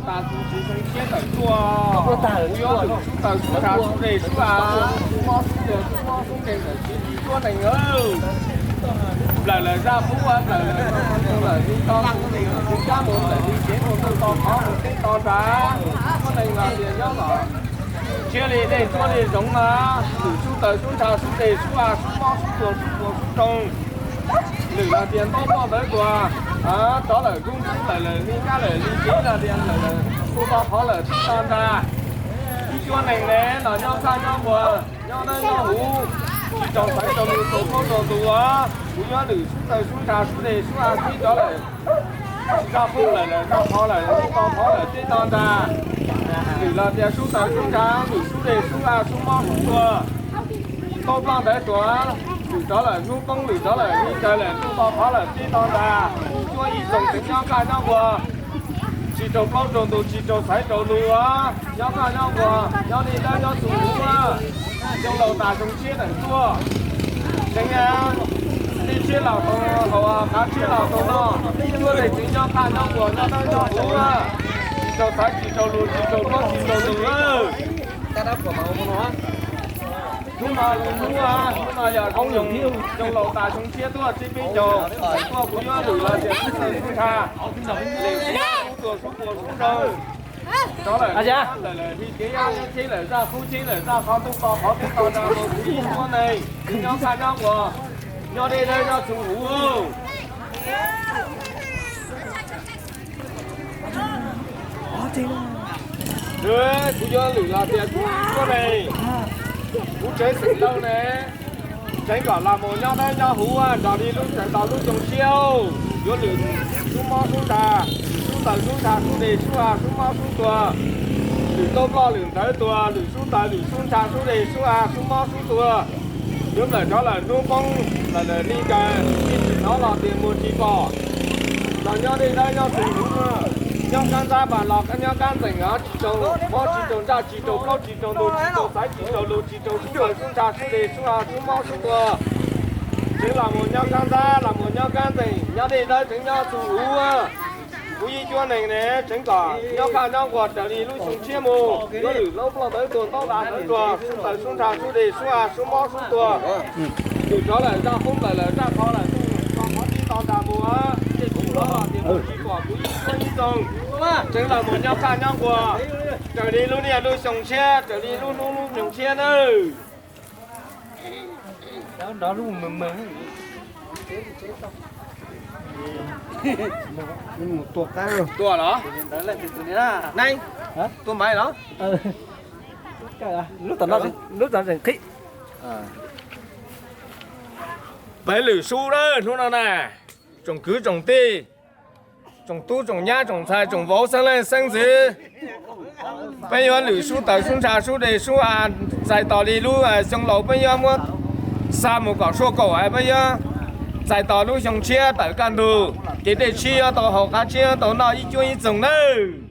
Tas tus txiv xyoo tshiab tawm tuaj, kuv yuav lwm sub taws sub ntsha sub dej sub av, sub mob sub tuag sub mob sub nkeeg ntawm txiv tub cuab nees. Nplawm lawm zaj qub, nplawm lawm zaj qhov, nplawm lawm li to mus, li kab mus, nplawm li kev mus, ntuj to qhov mus, teb to nra, txiv tub cuab nees los tias nyob kom tshiab li dej tuab li zoov na, lwm sub taws sub ntsha sub dej sub av sub mob sub tuag sub puas sub roog. Lwm los tias ntaub nploj ntawv tuag, rov lawm hnub qub, nplawm lawm li kab lawm li kev los tias nplawm lawm, ntuj to qhov lawm teb to nra. Txiv tub cuab nees ne los nyob txaj nyob nquag, nyob dawb nyob huv, tsis tau xaiv rau lus rau plaub rau tus os. Kuv yuav lwm sub taws sub ntsha sub dej sub av tib rov lawm. Zaj qub lawm lawm, zaj qhov lawm, ntuj to qhov lawm teb to nra. Lwm los tias sub taws sub ntsha, lwm sub dej sub av sub mob sub tuag. Ntaub nploj ntawv tuag, lwm rov lawm hnub poob, lwm rov lawm li caws lawm, ntuj to qhov lawm teb to nra. Txiv tub cuab ib tsoom tseem nyob txaj nyob nquag, tsis rau plaub rau tus, tsis tau xaiv rau lus os. Nyob txaj nyob nquag, nyob dej dawb nyob txhua huv, xyoo laus tas xyoo tshiab tawm tuaj. Tseem dej tshiab los tau haus, qav tshiab los tau noj, txiv tub cuab nees tseem nyob txaj nyob nquag, nyob dawb nyob huv, tsis tau xaiv tsis rau lus, tsis rau plaub tsis rau tus. Hnub no, hnub no yog zoo, xyoo laus tas xyoo tshiab tuaj, tsib peb caug tuaj, kuv yuav lwm los tias sub taws sub ntsha, lwm sub tuag sub puas sub roog. Rov lawm, lawm li kev, yaj cheb lawm zaj qub, cheb lawm zaj qhov, ntuj to qhov teb to nra, kuv txiv tub cuab nees nyob txaj nyob nquag, nyob dej dawb nyob txhua huv. Kuv yuav lwm los tias txiv tub cuab nees, kuv tsev xeem Lauj ne, tseev kom los mus nyob dawb nyob huv nrog li lub, tseev tau lub xyoo tshiab. Yuav lwm sub mob sub ntsha, sub taws sub ntsha sub dej sub av sub mob sub tuag, lwm ntaub nploj lwm ntawv tuag, lwm sub taws lwm sub ntsha sub dej sub av sub mob sub tuag. Yuav nplawm rov lawm hnub poob, nplawm lawm li caws, ib tsis hnov los tias muag tsis pom. Los nyob dej dawb nyob txhua huv, nyob qab ntsab mas los nyob qab ntxeem, tsis rau mob tsis rau ntsaj tsis rau plaub tsis rau ntug, tsis rau xaiv tsis rau lus, tsis rau sub taws sub ntsha sub dej sub av sub mob sub tuag. Tseev los mus nyob qab ntsab, los mus nyob qab ntxeem, nyob dej dawb tseev nyob txhua huv. Kuv txiv cuab nees ne, tseev kom nyob txaj nyob nquag raws li lub xyoo tshiab mus. Yuav lwm ntaub nploj ntawv tuag, ntaub nploj ntawv tuag, sub taws sub ntsha sub dej sub av sub mob sub tuag. Lwm rov lawm zaj qub, nplawm lawm zaj qhov, lwm to qhov teb to nra mus, dej tsis hnov los tias muag tsis pom, kuv txiv cuab ib tsoom tseev los mus nyob txaj nyob nquag raws li lub niaj lub xyoo tshiab, raws li lub hnub lub xyoo tshiab nawb. Tuaj los? Tuaj mais los? Lub tom no, lub tom no tseem qhib. Peb lwm sub na, hnub no na, tsoom kwv tsoom tij, tsoom tub tsoom nyab tsoom ntxhais tsoom vauv xeeb leej xeeb ntxwv, peb yuav lwm sub taws sub ntsha sub dej sub av txais tos li lub xyoo laus, peb yuav muab xa mus kom sua kaum, peb yuav txais tos lub xyoo tshiab tawm kaj ntug, kev dej tshiab yuav tau haus, qav tshiab yuav tau noj ib cuab ib txoog nawb.